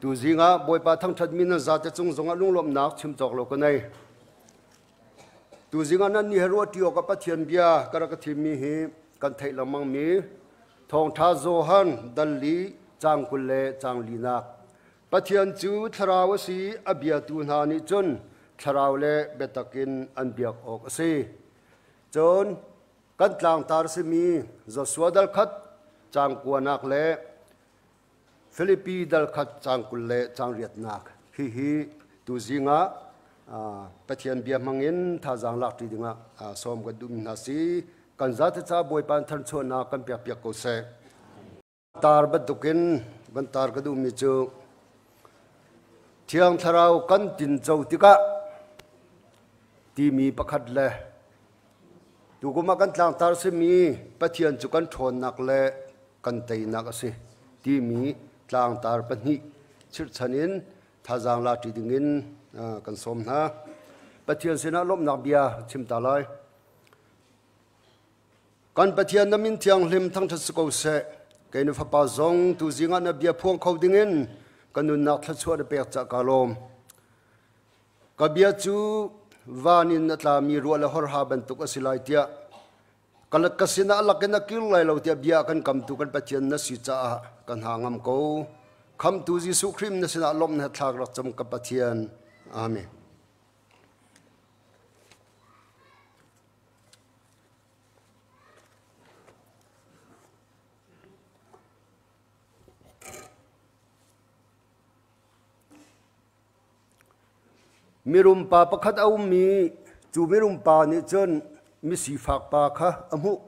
Tuzing ah Bawipa thangṭhatmi nan zate cung zongah lunglawmhnak chim cawk lo ka nei. Tuzing ah nan nih he ruahṭi awkah Pathian bia ka rak ka thimmi hi kan theih lengmangmi Thawngṭha Johan dal li caang 20 le caang linak. Pathian cu thlarau a si i a biatu hna nih cun thlarau le biatak in an biak awk a si. Cun kan tlangtar simi Joshua dal khat caang kuanak le Filipi dal khat caang 20 le caang riatnak hihi tuzing ah Pathian bia hmangin thazaang lakṭi dingah sawm kan duhmi hna si. Kan zate ca Bawipa thanchuahnak kan pekpiak ko seh. Tar bantukin van tar ka duhmi cu Thiang Thlarau kan tinco tikah timi pakhat le tukum ah kan tlangtar simi Pathian cu kan ṭhawnnak le kan teinak a si timi tlangtar pahnih chirhchan in thazaang la ṭi dingin kan sawm hna. Pathian sinah lawmhnak bia chim ta lai. Kan Pathian na min thianghlim thangṭhat si ko seh. Kei na fapa zong tuzing ah na bia phuang kho dingin ka nunnak thluachuah na pek cah ka lawm. Ka bia cu van in a tlami ruah le horha bantuk a si lai tiah ka sinah lakin a kir lai lo tiah bia kan kamtu kan Pathian na si caah ka hna ngam ko. Khamtu Jesuh Khrih na sinah lawmhnak thlak rak cam ka Pathian. Amen. Mirum pa pakhat a um i cu mirum pa nih cun misifak pa kha a hmuh.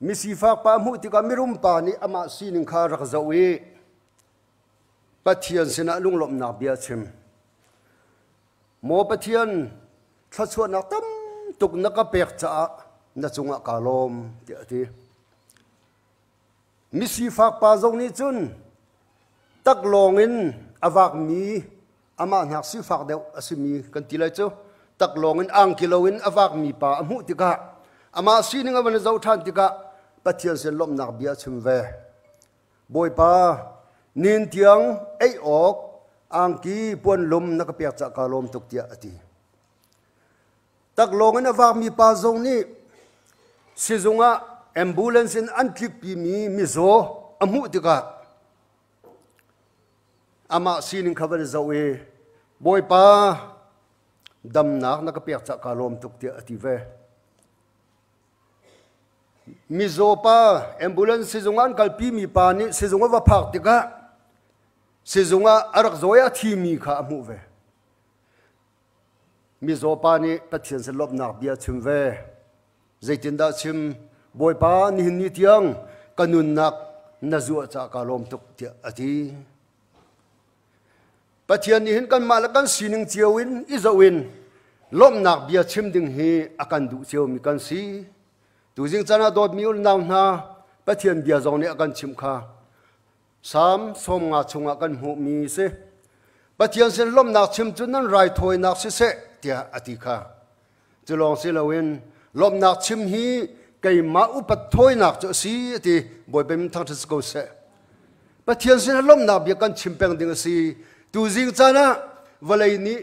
Misifak pa a hmuh tikah mirum pa nih amah sining kha rak zoh i Pathian sinah lunglawmhnak bia a chim. Maw Pathian, thluachuahnak tam tuk na ka pek caah na cungah kaa lawm, tiah a ti. Misifak pa zong nih cun taklawng in a vakmi amah hnak sifak deuh a simi kan ti lai cu taklawng in angki loin a vakmi pa a hmuh tikah amah sining a van i zoh ṭhan tikah Pathian sin lawmhnak bia a chim ve. Bawipa, nin tiang ei awk angki puanlum na ka pek cah kaa lawm tuk tiah a ti. Taklawng in a vakmi pa zong nih sizung ah ambulance in an tlikpimi mizaw a hmuh tikah amah sining kha van i zoh i Bawipa damnak na ka pek cah kaa lawm tuk tiah a ti ve. Mizaw pa ambulance sizung ah an kalpimi pa nih sizung a va phak tikah sizung ah a rak zaw i a thimi kha a hmuh ve. Mizaw pa nih Pathian sin lawmhnak bia a chim ve. Zeitindah a chim? Bawipa, nihin ni tiang ka nunnak na zuah caah kaa lawm tuk tiah a ti. Pathian nih hin kanmah le kan sining cio in i zoh in lawmhnak bia chim ding hi a kan duh ciomi kan si. Tuzing caan ah dawtmi unau hna, Pathian bia zong nih a kan chimh kha. Salm 50 chungah kan hmuhmi si. Pathian sin lawmhnak chim cu nan raithawinak siseh tiah a ti kha. Cu lawng si loin lawmhnak chim hi keimah upat thawinak cu a si a ti. Bawipa min thangṭhat si ko seh. Pathian sin lawmhnak bia kan chim peng ding a si. Tuzing caan ah vawlei nih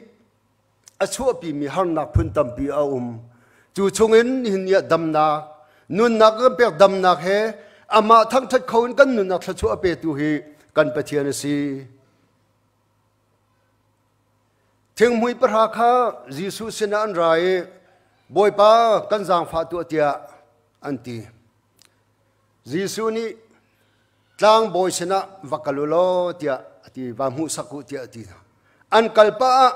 a chuahpimi harnak phun tampi a um. Cu chungin nihin ni ah damnak, nunnak kan pek damnak he amah thangṭhat kho in kan nunnak thluachuah a petu hi kan Pathian a si. Thinghmui pahra kha Jesuh sinah an ra i Bawipa kan zaangfah tuah tiah an ti. Jesuh nih tlangbawi sinah va kal u law tiah a ti, va hmuhsak u tiah a ti hna. An kal pah ah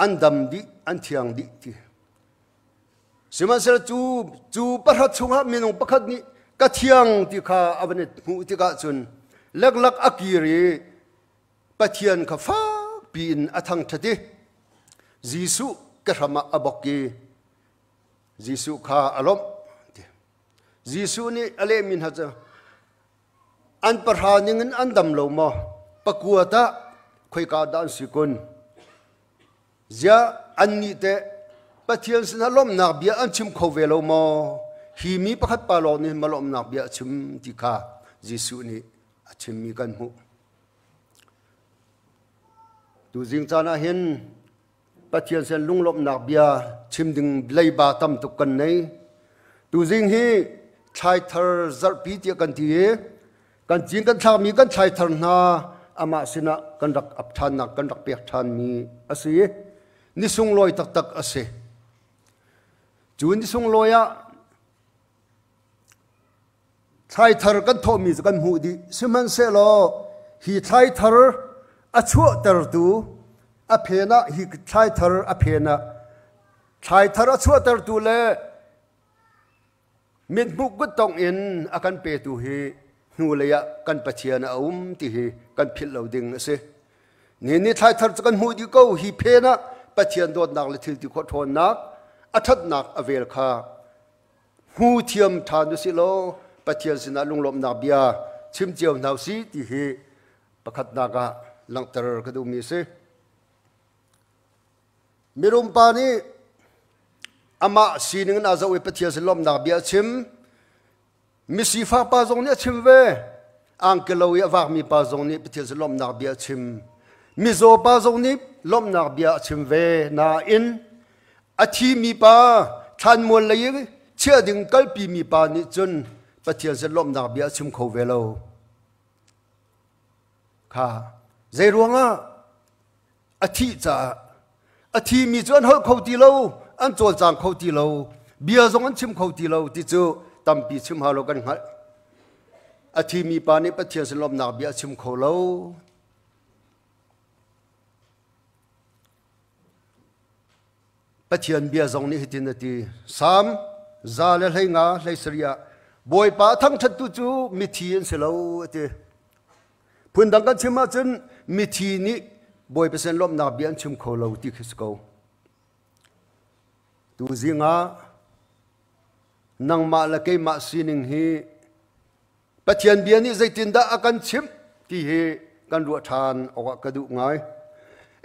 an dam dih, an thiang dih ti. Sihmanhsehlaw cu pahra chungah minung pakhat nih ka thiang ti kha a van i hmuh tikah cun leklak a kir i Pathian kha fakpi in a thangṭhat i Jesuh ke hram ah a bok i Jesuh kha a lawmh. Jesuh nih a lehmi hna cu an pahra ningin an dam lo maw? Pakua tah khoika dah an si kun? Ziah annih teh Pathian sinah lawmhnak bia an chim kho ve lo maw? Hi mi pakhat pa lawng nih ma lawmhnak bia a chim ti kha Jesuh nih a chimmi kan hmuh. Tuzing caan ah hin Pathian sin lunglawmhnak bia chim ding leiba tam tuk kan nei. Tuzing hi thlaithar zarhpi tiah kan ti i kan cin kan thlakmi kan thlaithar hna amah sinah kan rak ap ṭhannak kan rak pek ṭhanmi a si. Ni sunglawi taktak a si. Cu ni sunglawi ah Thlaithar kan thawhmi cu kan hmuh dih. Sihmanhsehlaw hi thlaithar a chuahtertu a phen ah hi thlaithar a phen ah thlaithar a chuahtertu le mithmuh kuttongh in a kan petu hi hnulei ah kan Pathian a um ti hi kan philh lo ding a si. Ni ni thlaithar cu kan hmuh dih ko hi phen ah Pathian dawtnak le thil ti khawh ṭhawnnak a ṭhatnak a vel kha Hmu thiam ṭhan u sih law Pathian sinah lunglawmhnak bia chim cio hna u sih ti hi pakhatnak ah langhter ka duhmi a si. Mirum pa nih amah sining in aa zoh i Pathian sin lawmhnak bia a chim. Misifak pa zong nih a chim ve. Angkelo i a vakmi pa zong nih Pathian sin lawmhnak bia a chim. Mizaw pa zong nih lawmhnak bia a chim ve. Nain a thimi pa thlanmual lei i chiah ding kalpimi pa nih cun Pathian sin lawmhnak bia a chim kho ve lo. Kha zei ruangah a thih caah a thimi cu an holh kho ti lo, an cawlcang kho ti lo, bia zong an chim kho ti lo ti cu tampi chim hau lo kan hngalh. A thimi pa nih Pathian sin lawmhnak bia a chim kho lo. Pathian bia zong nih hitin a ti. Salm 150 17 ah Bawipa a thangṭhattu cu mithi an si lo a ti. Phundang kan chim ahcun mithi nih Bawipa sin lawmhnak bia an chim kho lo ti khi si ko. Tuzing ah nangmah le keimah sining hi Pathian bia nih zeitindah a kan chimh ti hi kan ruah ṭhan awkah ka duh ngai.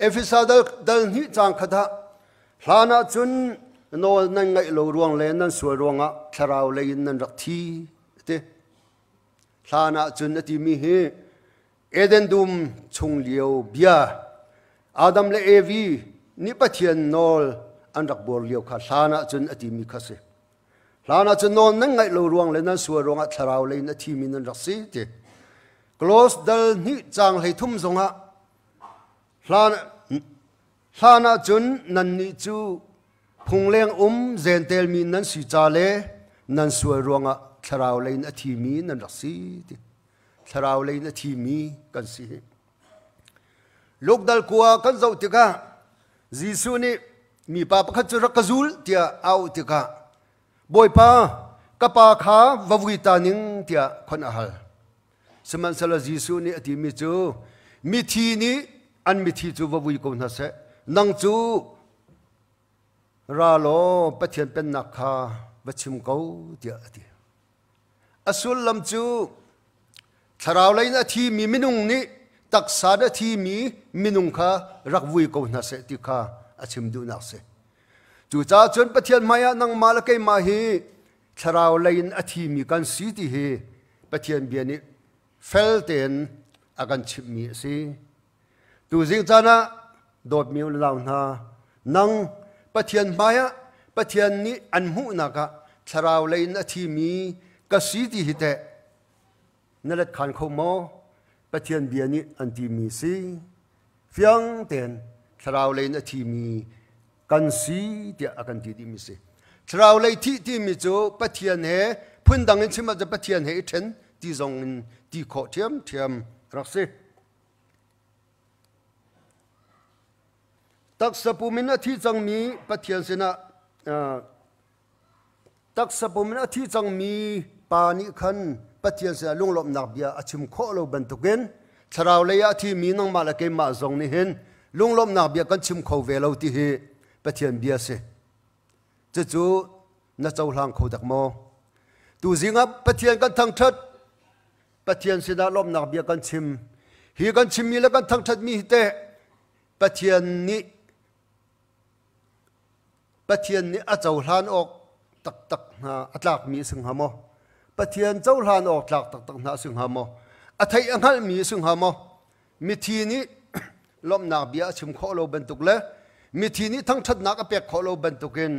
Efesa dal, dal hnih caang khat ah hlan ah cun nawl nan ngaih lo ruang le nan sual ruangah thlarau lei in nan rak thi ti. Hlan ah cun a timi hi Eden dum chung lio bia Adam le Evi nih Pathian nawl an rak buar lio kha hlan ah cun a timi kha si. Hlan ah cun nawl nan ngaih lo ruang le nan sual ruangah thlarau lei in a thimi nan rak si ti. Close dal hnih caang 13 zongah hlan hlan ah cun nannih cu phungleng um zentelmi nan si ca le nan sual ruangah thlarau lei in a thimi nan rak si ti. Thlarau lei in a thimi kan si. Luke dal kua kan zoh tikah Jesuh nih mipa pakhat cu rak ka zul tiah a auh tikah Bawipa ka pa kha va vui ta ning tiah khon a hal. Sihmanhsehlaw Jesuh nih a timi cu mithi nih an mithi cu va vui ko hna seh nang cu ra law Pathian pennak kha va chim ko tiah a ti. A sullam cu thlarau lei in a thimi minung nih taksa in a thimi minung kha rak vui ko hna seh ti kha a chim duhnak si. Cucaah cun Pathian hmaiah nangmah le keimah hi thlarau lei in a thimi kan si ti hi Pathian bia nih fel tein a kan chimhmi a si. Tuzing caan ah dawtmi u le nau hna, nang Pathian hmaiah Pathian nih an hmuhnak ah thlarau lei in a thimi ka si ti hi teh na let khan kho maw? Pathian bia nih an timi si. Fiang tein thlarau lei in a thimi kan si tiah a kan ti dihmi si. Thlarau lei thih timi cu Pathian he phundang in chim ahcun Pathian he i ṭhen ti zong in ti khawh ṭhiamṭhiam rak si. Taksa pum in a thi cangmi Pathian sinah taksa pum in a thi cangmi pa nih khan Pathian sinah lunglawmhnak bia a chim khawh lo bantukin thlarau lei ah a thimi nangmah le keimah zong nih hin lunglawmhnak bia kan chim kho ve lo ti hi Pathian bia si. Cucu na cohlang kho dak maw? Tuzing ah Pathian kan thangṭhat Pathian sinah lawmhnak bia kan chim. Hi kan chimmi le kan thangṭhatmi hi teh Pathian nih Pathian nih a cohlan awk taktak hna a tlakmi a si hnga maw? Pathian cohlan awk tlak taktak hna a si hnga maw? A theih a hngalhmi a si hnga maw? Mithi nih lawmhnak bia a chim khawh lo bantuk le mithi nih thangṭhatnak a pek khawh lo bantukin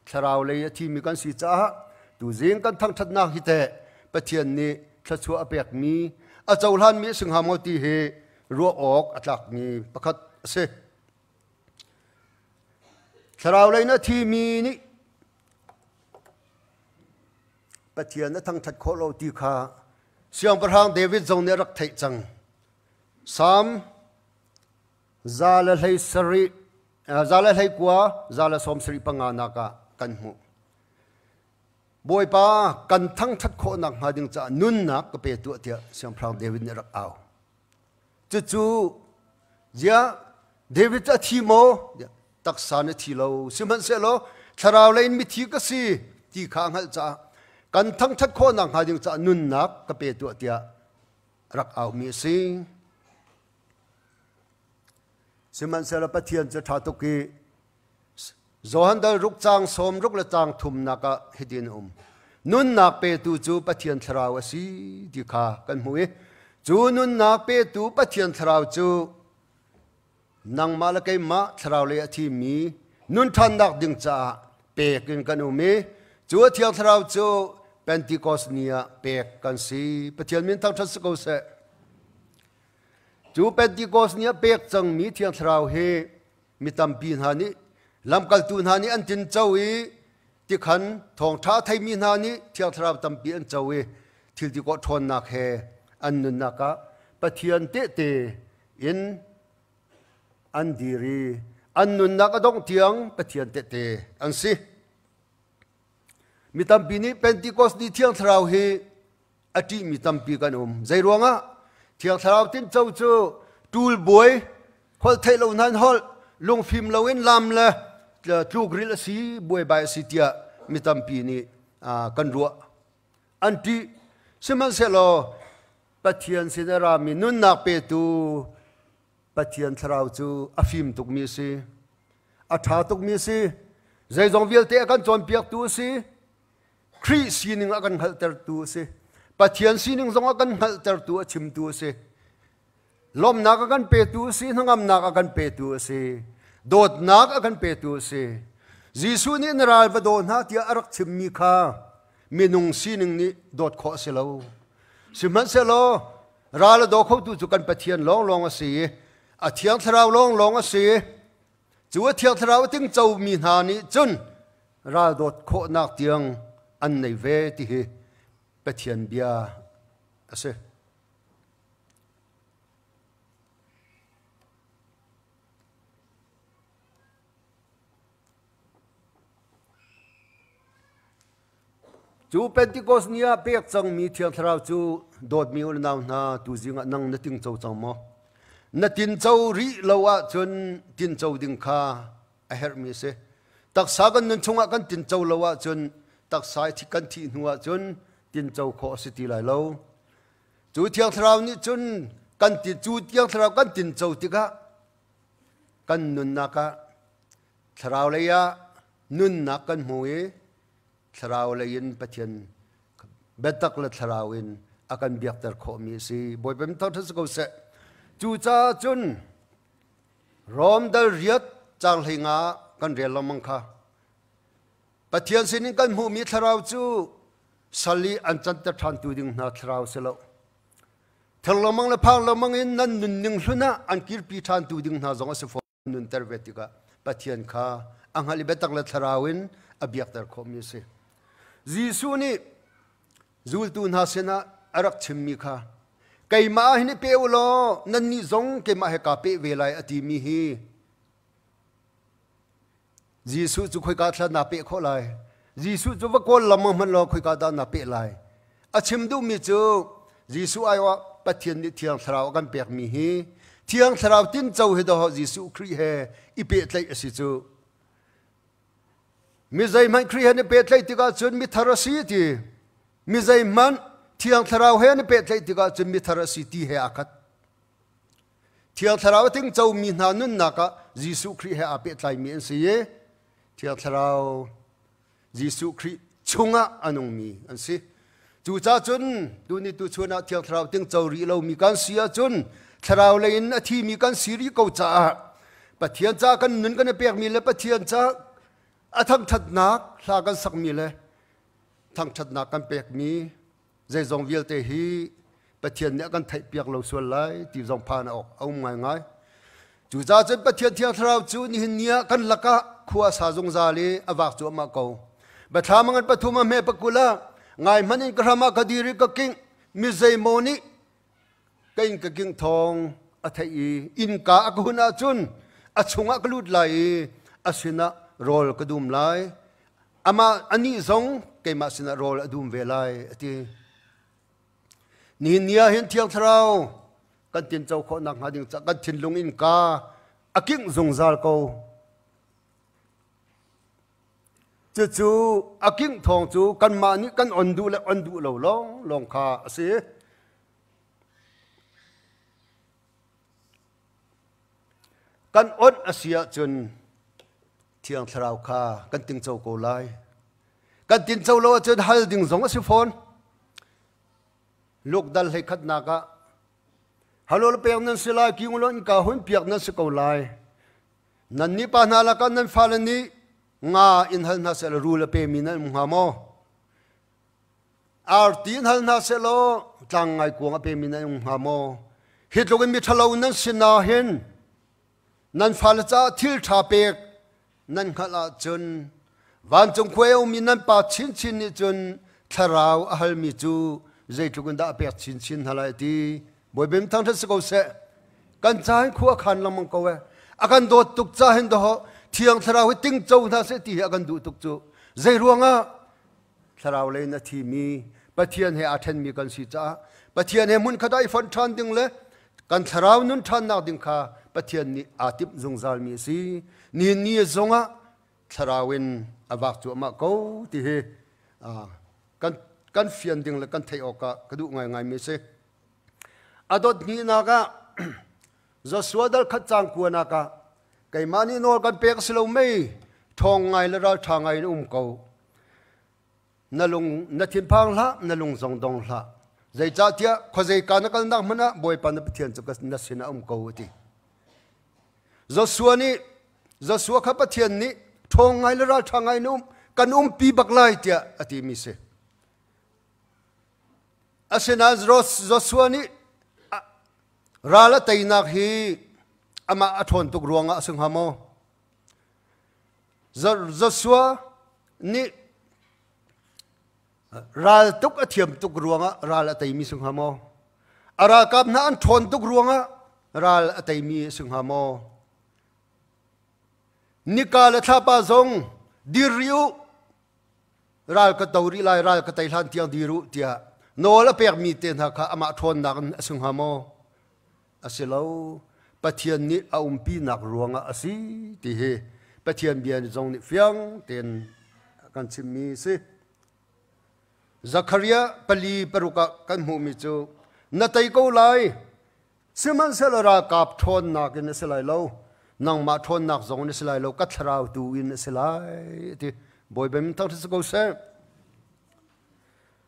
thlarau lei a thimi kan si caah tuzing kan thangṭhatnak hi teh Pathian nih thluachuah a pekmi a cohlanmi a si hnga maw ti hi ruah awk a tlakmi pakhat a si. Thlarau lei in a thimi nih Pathian a thangṭhat khawh lo ti kha Siangpahrang David zong nih a rak theih cang. Salm 107 119 175 nak ah kan hmuh. Bawipa kan thangṭhat khawhnak hnga ding caah nunnak ka pe tuah tiah Siangpahrang David nih a rak au. Cucu ziah David cu a thi maw? Taksa na thi lo. Sihmanhsehlaw thlarau lei in mithi ka si ti kha a hngalh caah kan thangṭhat khawhnak hnga ding caah nunnak ka pe tuah tiah rak aumi a si. Sihmanhsehlaw Pathian cu ṭha tuk i Johan dal ruk caang sawm ruk le caang thumnak ah hitin a um. Nunnak petu cu Pathian Thlarau a si ti kha kan hmuh i cu nunnak petu Pathian Thlarau cu nangmah le keimah Thlarau lei a thimi nun ṭhannak ding caah pek in kan um i cu a Thiang Thlarau cu Pentecost ni ah pek kan si. Pathian min thangṭhat si ko seh. Cu Pentecost ni ah pek cangmi Thiang Thlarau hi mi tampi hna nih lamkaltu hna nih an tinco i tikhan thawngṭha theimi hna nih Thiang Thlarau tampi an co i thil ti kawh ṭhawnnak he an nunnak ah Pathian tehte in an dir i an nunnak a dongh tiang Pathian tehte an si. Mi tampi nih Pentecost ni Thiang Thlarau hi a ṭihmi tampi kan um. Zei ruangah? Thiang Thlarau tinco cu ṭul buai, holh theih lo hnan holh, lungfim loin lam le tlukrilh a si, buaibai a si tiah mi tampi nih kan ruah. An ṭih. Sihmanhsehlaw Pathian sin a rami nunnak petu Pathian Thlarau cu a fim tukmi a si. A ṭha tukmi a si. Zeizong vialte a kan cawnpiaktu a si. Khrih sining a kan hngalhtertu a si. Pathian sining zong a kan hngalhtertu a chimtu a si. Lawmhnak a kan petu a si, hnangamnak a kan petu a si, dawtnak a kan petu a si. Jesuh nih na ral va daw hna tiah a rak chimmi kha minung sining nih dawt khawh a si lo. Sihmanhsehlaw ral a daw khotu cu kan Pathian lawnglawng a si i a Thiang Thlarau lawnglawng a si. Cu a Thiang Thlarau a tingcomi hna nih cun ral dawt khawhnak tiang an nei ve ti hi Pathian bia a si. Cu Pentecost ni ah pek cangmi Thiang Thlarau cu dawtmi u le nau hna tuzing ah nang na tingco cang maw? Na tinco rih lo ahcun tinco ding kha a herhmi a si. Taksa kan nun chungah kan tinco lo ahcun taksa i kan thih hnu ahcun tinco khawh a si ti lai lo. Cu Thiang Thlarau nih cun kan ti cu Thiang Thlarau kan tinco tikah kan nunnak ah thlarau lei ah nunnak kan hmu i thlarau lei in Pathian biatak le thlarau in a kan biakter khawhmi a si. Bawipa min thangṭhat si ko seh. Cucaah cun Rom dal riat caang 15 kan rel lengmang kha. Pathian sinin kan hmuhmi thlarau cu sal i an canter ṭhantu ding hna thlarau si lo. Ther lengmang le phang lengmang in nan nunning hlun ah an kirpi ṭhantu ding hna zong a si fawn. Nunter ve tikah Pathian kha a hngalh i biatak le thlarau in a biakter khawhmi a si. Jesuh nih zultu hna sinah a rak chimmi kha keimah hin i pe u law nannih zong keimah he kaa peh ve lai a timi hi Jesuh cu khoika thla naa peh khawh lai? Jesuh cu va kawl lam hmanh law khoika dah naa peh lai? A chim duhmi cu Jesuh aiawh Pathian nih Thiang Thlarau a kan pekmi hi Thiang Thlarau tinco hi dawh Jesuh Khrih he i pehtlaih a si cu. Mi zeihmanh Khrih he an i pehtlaih tikah cun mithar a si ti. Mi zeihmanh Thiang Thlarau he an i pehtlaih tikah cun mithar a si ti he aa khat. Thiang Thlarau a tingcomi hna nunnak ah Jesuh Khrih he aa pehtlaimi an si i Thiang Thlarau Jesuh Khrih chungah a nungmi an si. Cucaah cun tuni tuchun ah Thiang Thlarau tingco rih lomi kan si ahcun thlarau lei in a thimi kan si rih ko caah Pathian ca kan nun kan i pekmi le Pathian ca a thangṭhatnak hla kan sakmi le thangṭhatnak kan pekmi zeizong vialte hi Pathian nih a kan theihpiak lo sual lai ti zong phan awk a um ngaingai. Cucaah cun Pathian Thiang Thlarau cu nihin ni ah kan lakah khua a sa zungzal i a vak cuahmah ko. Biathlam a ngan pathum a hme pakul ah ngai hmanh in ka hram ah ka dir i ka kingh mi zeimaw nih ka inn ka kingh thawng a theih i innka a ka hun ahcun a chungah ka lut lai i a sinah rawl ka dum lai. Amah anih zong keimah sinah rawl a dum ve lai a ti. Nihin ni ah hin Thiang Thlarau kan tinco khawh nakhnga ding caah kan thinlung innka a kingh zungzal ko. Cucu a kingh thawng cu kanmah nih kan on duh le on duh lo lawng lawng kha a si. Kan onh a si ahcun Thiang Thlarau kha kan tingco ko lai. Kan tinco lo ahcun hal ding zong a si fawn. Luke dal hlei khatnak ah halol pek nan si lai, king ulaw innka hun piak nan si ko lai. Nannih pa hna lakah nan fale nih nga in hal hna seh rul a pemi nan um hnga maw? Arti in hal hna seh law tlang ngai kuang a pemi nan um hnga maw? Hi tluk in mi ṭhalo nan si na hin Nan fale caah thil ṭha pek nan hngalh ahcun vancung khua i a ummi nan Pa chinchin nih cun thlarau a halmi cu zeitluk in dah a pek chinchin hna lai ti. Bawipa thangṭhat si ko seh. Kan ca hin khua a khan lengmang ko ee. A kan dawt tuk ca hin dawh Thiang Thlarau hi tingco hna seh ti hi a kan duh tuk cu. Zei ruangah thlarau lei in a thimi Pathian he aa ṭhenmi kan si caah Pathian he hmunkhat ah i fonh ṭhan ding le kan thlarau nun ṭhannak ding kha Pathian nih aa timh zungzalmi a si. Nihin ni zongah thlarau in a vak cuahmah ko ti hi kan, kan fian ding le kan theih awkah ka duh ngaingaimi a si. A dot hnihnak ah Joshua dal khat cang kuanak ah keimah nih nawl kan pek a si lo mei ṭhawng ngai le ralṭha ngai in um ko. Na lung na thinphang hlah, na lung zong dong hlah. Zeicahtiah khuazeika na kalnak hmanh ah Bawipa na Pathian cu na sinah um ko a ti. Joshua nih Joshua kha Pathian nih ṭhawng ngai le ralṭha ngai in um kan umpi bak lai tiah a timi si. Asinain Joshua nih ral a teinak hi amah a ṭhawn tuk ruangah a si hnga maw? Joshua nih ral tuk a thiam tuk ruangah ral a teimi si hnga maw? A ralkap hna an ṭhawn tuk ruangah ral a teimi a si hnga maw? Nika le thlapa zong dir rih u, ral ka to rih lai, ral ka tei hlan tiang dir u tiah nawl a pekmi te hna kha amah ṭhawnnak in a si hnga maw? A si lo. Pathian nih a umpinak ruangah a si ti hi Pathian bia zong nih fiang tein a kan chimmi a si. Zakhariah pali paruk ah kan hmuhmi cu na tei ko lai sihmanhsehlaw ralkap ṭhawnnak in a si lai lo nangmah ṭhawnnak zong in a si lai lo ka thlarau tu in a si lai ti Bawipa min thangṭhat si ko seh.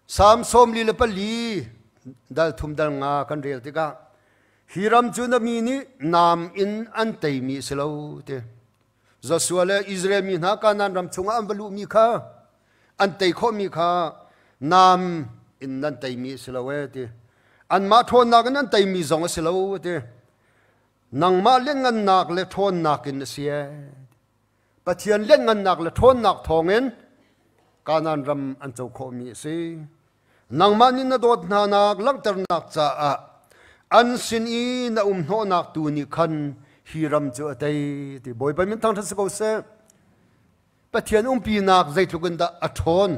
Salm 44 dal thum dal nga kan rel tikah hi ram cu na mi nih nam in an teimi a si lo ti. Joshua le Israel mi hna Kanaan ram chungah an va luhmi kha an tei khawhmi kha nam in nan teimi a si lo ee ti. Anmah ṭhawnnak in an teimi zong a si lo ti. Nangmah lianngannak le ṭhawnnak in a si ee. Pathian lianngannak le ṭhawnnak thawngin Kanaan ram an co khawhmi a si. Nangmah nih na dawt hnanak langhternak caah an sin i na um hnawhnak tu nih khan hi ram cu a tei ti Bawipa min thangṭhat si ko seh. Pathian umpinak zeitluk in dah a ṭhawn.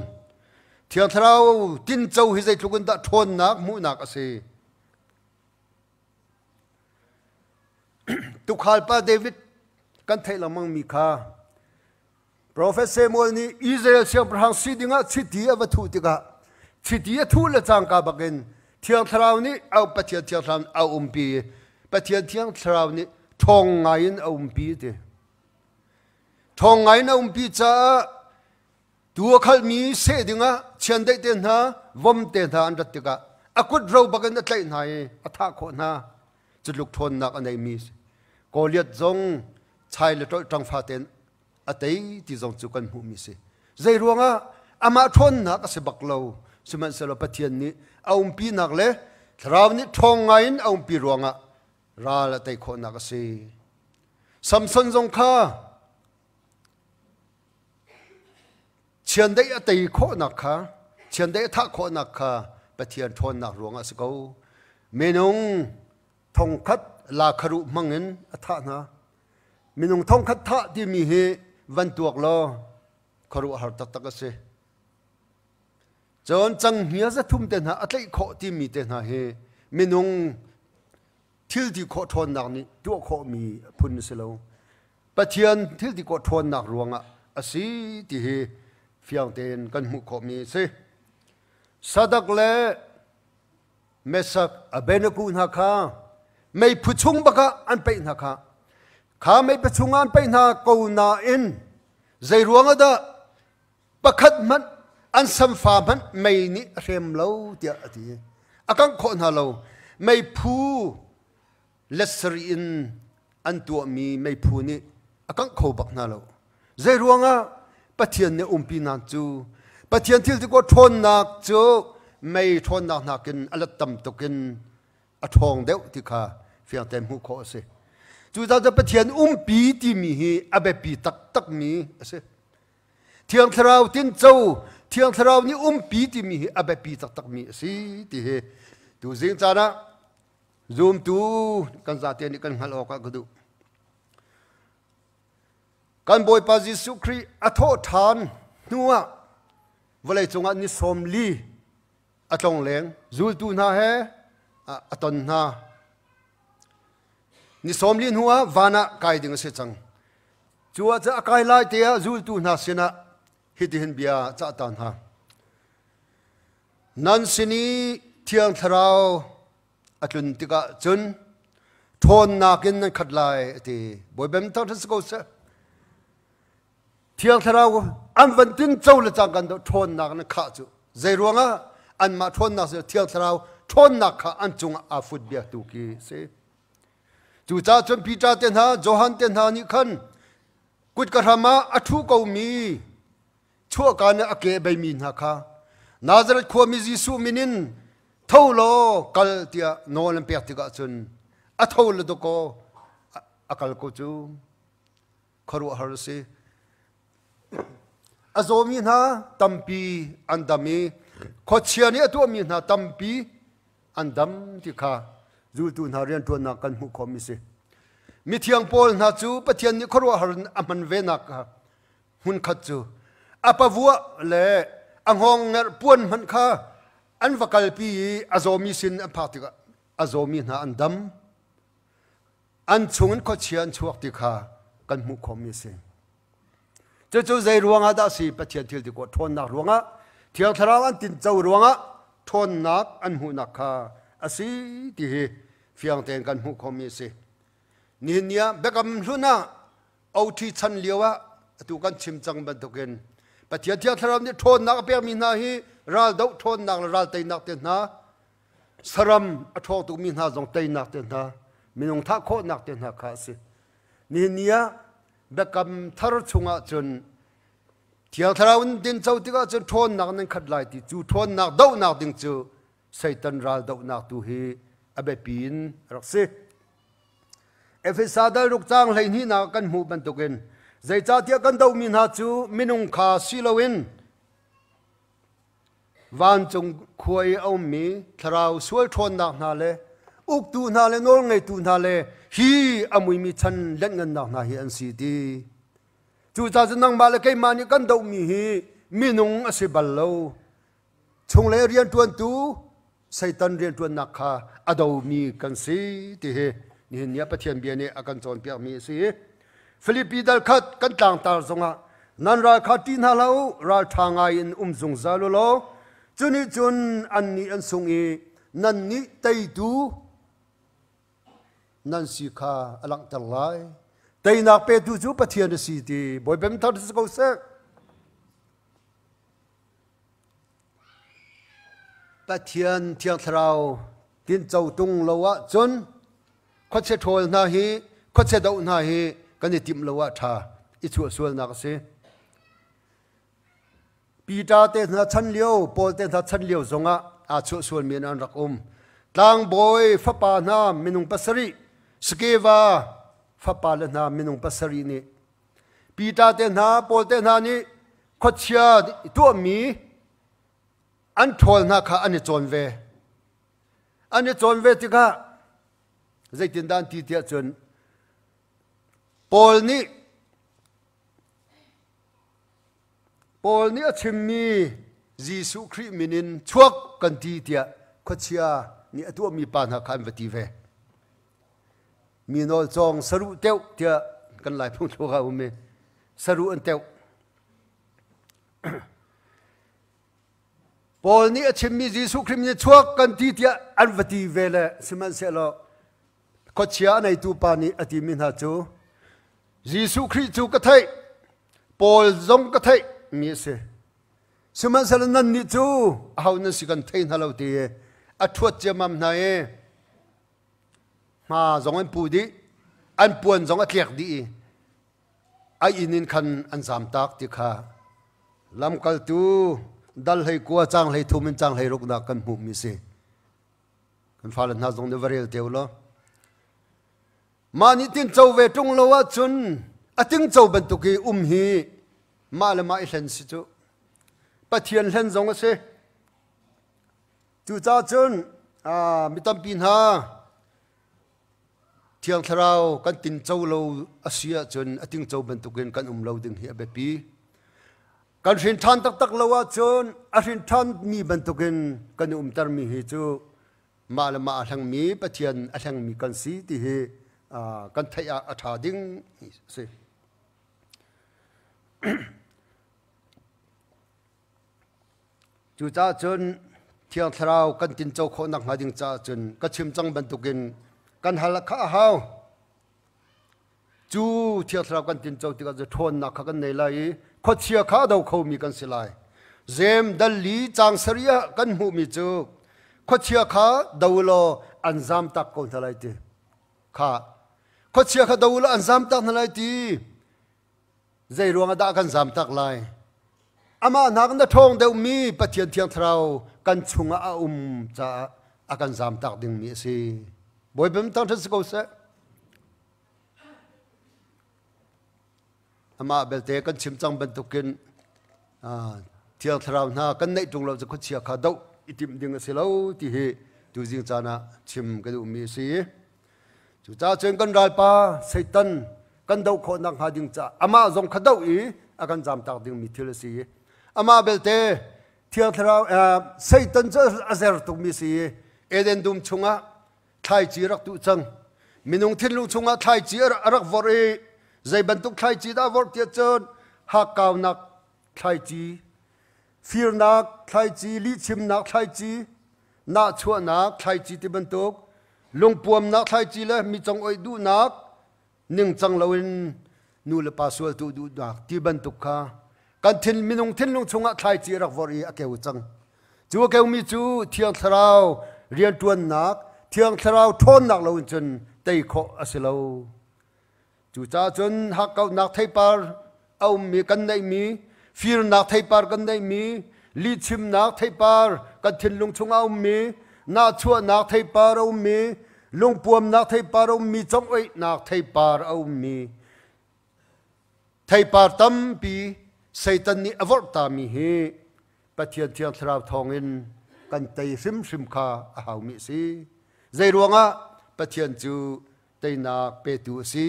Thiang Thlarau tinco hi zeitluk in dah ṭhawnnak hmuhnak a si. Tuukhal pa David kan theih lengmangmi kha Profet Samuel nih Israel siangpahrang si dingah chiti a va thuh tikah chiti a thuh le cangka bakin Thiang Thlarau nih au Pathian Thiang Thlarau a umpi Pathian Thiang Thlarau nih ṭhawng ngaiin a umpi ti. Ṭhawng ngaiin a umpi caah Tuu a khalhmi seh dingah chiandeih te hna, Vom te hna an rat tikah a kut ro bakin a tlaih hna i a thah khawh hna. Cu tluk ṭhawnnak a neimi Goliath zong chai le ṭolh ṭang fatein a tei ti zong cu kan hmuhmi si. Zei ruangah amah ṭhawnnak a si bak lo. Sihmanhsehlaw Pathian nih a umpinak le Thlarau nih ṭhawng ngaiin a umpi ruangah ral a tei khawhnak a si. Samson zong kha chiandeih a tei khawhnak kha chiandeih a thah khawhnak kha Pathian ṭhawnnak ruangah a si ko. Minung thongkhat la kharuh hmangin a thah hna. Minung thongkhat thah timi hi van tuak law khuaruahhar taktak a si. Cun canghngia 300 te hna a tlaih khawh timi te hna hi minung thil ti khawh ṭhawnnak nih tuah khawhmi phun a si lo. Pathian thil ti khawh ṭhawnnak ruangah a si ti hi fiang tein kan hmuh khawhmi a si. Sadak le Mesak Abednego hna kha meiphu chung bakah an paih hna kha. Kha meiphu chungah an paih hna ko nain zei ruangah dah pakhat hmanh an samfa hmanh mei nih a hrem lo tiah a ti. A kangh khawh hna lo. Meiphu let sarih in an tuahmi meiphu nih a kangh kho bak hna lo. Zei ruangah Pathian nih umpi nak cu Pathian thil ti ṭhawnnak cu mei ṭhawnnak nakin a let tam tuk in a ṭhawng deuh ti kha fiang tein hmuh khawh a si. Cucaah Pathian umpi timi hi a biapi taktakmi a si. Thiang Thlarau tinco, Thiang Thlarau nih umpi timi hi a biapi taktakmi a si ti hi tuzing caan ah zumtu kan zate nih kan hngalh awk ah ka duh. Kan Bawipa Jesuh Khrih a thawh ṭhan hnu ah vawlei cungah ni 40 a tlongleng zultu hna he a ton hna. Ni 40 hnu ah van ah kai ding a si cang. Cu ah a kai lai te ah zultu hna sinah hitihin bia cah ta hna. Nan sin i Thiang Thlarau a tlun tikah cun ṭhawnnak in nan khat lai a ti. Bawipa min thangṭhat si ko seh. Thiang Thlarau an van tin co le cang kan do ṭhawnnak in khah cu. Zei ruangah anmah ṭhawnnak si Thiang Thlarau ṭhawnnak kha an cungah aa fut bia tu khi si. Cucaah cun Peter te hna, Johan te hna nih khan kutka hram ah a ṭhu komi chuahka nih a ke beimi hna kha Nazareth khuami Jesuh min in tho law kal tiah nawl an pek tikah cun a tho le dawkaw a kal ko cu khuaruahhar a si. A zawmi hna tampi an dam i khuachia nih a tuahmi hna tampi an dam ti kha zultu hna rianṭuannak kan hmuh khawhmi si. Mithiang Paul hna cu Pathian nih khuaruahhar in a hman venak kha hmunkhat cu a pavuah le a hngawng ngerh puan hmanh kha an va kalpi i a zawmi sin an phak tikah a zawmi hna an dam. An chungin khuachia an chuak ti kha kan hmuh khawhmi a si. Cucu zei ruangah dah si Pathian thil ti khawh ṭhawnnak ruangah Thiang Thlarau an tinco ruangah ṭhawnnak an hmuhnak kha a si ti hi fiang tein kan hmuh khawhmi a si. Nihin ni ah Biakam Hlun ah OT chan lio ah atu kan chim cang bantukin Pathian Thiang Thlarau nih ṭhawnnak a pekmi hna hi raldoh ṭhawnnak le ral teinak te hna saram a ṭhawng tukmi hna zong teinak te hna minung thah khawhnak te hna kha a si. Nihin ni ah Biakam thar chungah cun Thiang Thlarau in dinco tikah cun ṭhawnnak nan khat lai ti cu ṭhawnnak dohnak ding cu Satan ral dohnak tu hi a biapi in a rak si. Efesa dal ruk caang 12nak kan hmuh bantukin zeicahtiah kan dohmi hna cu minung kha si loin Vancung khua i a ummi thlarau sual ṭhawnnak hna le uktu hna le nawlngeitu hna le hi a muimi chan lenhngannak hna hi an si ti. Cucaah cun nangmah le keimah nih kan dohmi hi minung a si bal lo. Chunglei rianṭuantu Satan rianṭuannak kha a domi kan si ti hi nihin ni ah Pathian bia nih a kan cawnpiakmi a si. Filipi dal khat kan tlangtar zongah nan ral kha ṭih hna hlah u, ral ṭha ngai in um zungzal u law cu nih cun annih an sung i nannih teitu nan si kha a langhter lai. Teinak petu cu Pathian a si ti Bawipa min thar si ko seh. Pathian Thiang Thlarau tinco tung lo ahcun khuachia ṭhawl hna hi khuachia doh hna hi kan i timh lo ah ṭha i chuahsualnak a si. Peter te hna chan lio, Paul te hna chan lio zongah aa chuahsualmi an rak um. Tlangbawi fapa hna minung pasarih, Skeva fapa le hna minung pasarih nih Peter te hna, Paul te hna nih khuachia tuahmi an ṭhawl hna kha an i cawn ve. An i cawn ve tikah zeitindah an ti tiah cun Paul nih Paul nih a chimmi Jesuh Khrih min in chuak kan ti tiah khuachia nih a tuahmi pa hna kha an va ti ve. Mi nawl cawng saruh teuh tiah kan Lai phungthluk ah um i saruh an teuh. Paul nih a chimmi Jesuh Khrih min in chuak kan ti tiah an va ti ve le sihmanhsehlaw khuachia a neitu pa nih a timi hna cu Jesuh Khrih cu ka theih, Paul zong ka theih mi a si. Sihmanhsehlaw nannih cu aho nan si kan thei hna lo ti i a ṭhuat ciammam hna i hma zong an pu dih, an puan zong a tlek dih i a inn in khan an zamtak ti kha lamkaltu dal hlei kua cang hlei thum in cang hlei ruknak kan hmuhmi si. Kan fale hna zong nih va rel te u law. Mah nih tinco ve ṭung lo ahcun a tingco bantuk i um hi mah le mah i hlen si cu. Pathian hlen zong a si. Cucaah cun mi tampi hna Thiang Thlarau kan tinco lo a si ahcun a tingco bantukin kan um lo ding hi a biapi. Kan hrin ṭhan taktak lo ahcun a hrin ṭhanmi bantukin kan i umtermi hi cu mah le mah a hlengmi Pathian a hlengmi kan si ti hi kan theih ah a ṭha ding a si. Cucaah cun Thiang Thlarau kan tinco khawh nakhnga ding caah cun ka chim cang bantukin kan hal kha a hau. Cu Thiang Thlarau kan tinco tikah cu ṭhawnnak kha kan nei lai i khuachia kha a do khomi kan si lai. Zem dal li caang sarih ah kan hmuhmi cu khuachia kha do law an zamtak ko hna lai ti kha khuachia kha do law an zamtak hna lai ti zei ruangah dah kan zamtak lai amah hnak na ṭhawng deuhmi Pathian Thiang Thlarau kan chungah a um caah a kan zamtak dingmi a si. Bawipa thangṭhat si ko seh. Amah belte kan chim cang bantukin Thiang Thlarau hna kan neih ṭung lo cu khuachia kha doh i timh ding a si lo ti hi tuzing caan ah chim ka duhmi a si. Cucaah cun kan ralpa Satan kan doh khawh nakhnga ding caah amah zong kha doh i a kan zamtak dingmi thil a si. Amah belte Thiang Thlarau Satan cu a zer tukmi a si i Eden dum chungah thlaici rak tuh cang. Minung thinlung chungah thlaici a rak vorh i zei bantuk thlaici dah a vorh tiah cun hakkaunak thlaici, firnak thlaici, lihchimnak thlaici, nahchuahnak thlaici ti bantuk, lungpuamnak thlaici le mi congoih duhnak, ningcang loin nu le pa sual tu duhnak ti bantuk kha kan thin minung thinlung chungah thlaici a rak vorh i a keu cang. Cu a keumi cu Thiang Thlarau rianṭuannak, Thiang Thlarau ṭhawnnak loin cun tei khawh a si lo. Cucaah cun hakkauhnak theipar a ummi kan neihmi, firnak theipar kan neihmi, lihchimnak theipar kan thinlung chungah a ummi, nahchuahnak theipar a ummi, lungpuamnak theipar a ummi, congoihnak theipar a ummi, theipar tampi Satan nih a vorhtami hi Pathian Thiang Thlarau thawngin kan tei hrimhrim kha a haumi a si. Zeiruangah Pathian cu teinak petu a si.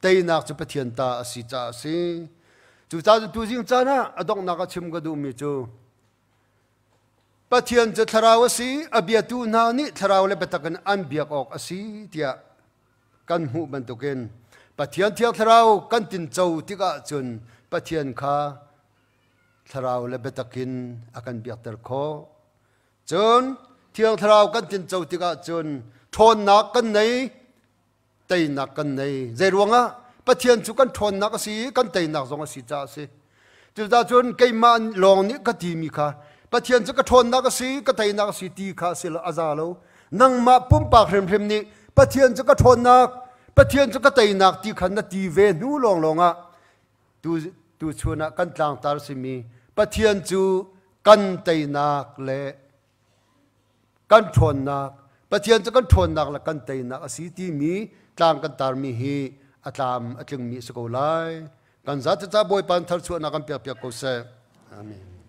Teinak cu Pathian ta a si caah a si. Cucaah cu tuzing caan ah a donghnak ah chim ka duhmi cu Pathian cu thlarau a si, a biatu hna nih thlarau le biatak in an biak awk a si tiah kan hmuh bantukin Pathian Thiang Thlarau kan tinco tikah cun Pathian kha thlarau le biatak in a kan biakter khawh. Cun Thiang Thlarau kan tinco tikah cun ṭhawnnak kan nei, teinak kan nei. Zeiruangah? Pathian cu kan ṭhawnnak a si i kan teinak zong a si caah a si. Cucaah cun keimah lawng nih ka timi kha Pathian cu ka ṭhawnnak a si, ka teinak a si ti kha a si lo, a za lo. Nangmah pumpak hrimhrim nih Pathian cu ka ṭhawnnak, Pathian cu ka teinak ti kha na ti ve hnu lawnglawng ah tu tu chun ah kan tlangtar simi Pathian cu kan teinak le kan ṭhawnnak, Pathian cu kan ṭhawnnak le kan teinak a si timi tlang kan tarmi hi a tlam a tlingmi a si ko lai. Kan zate ca Bawipa thar chuahnak kan pek piak ko seh. Amen.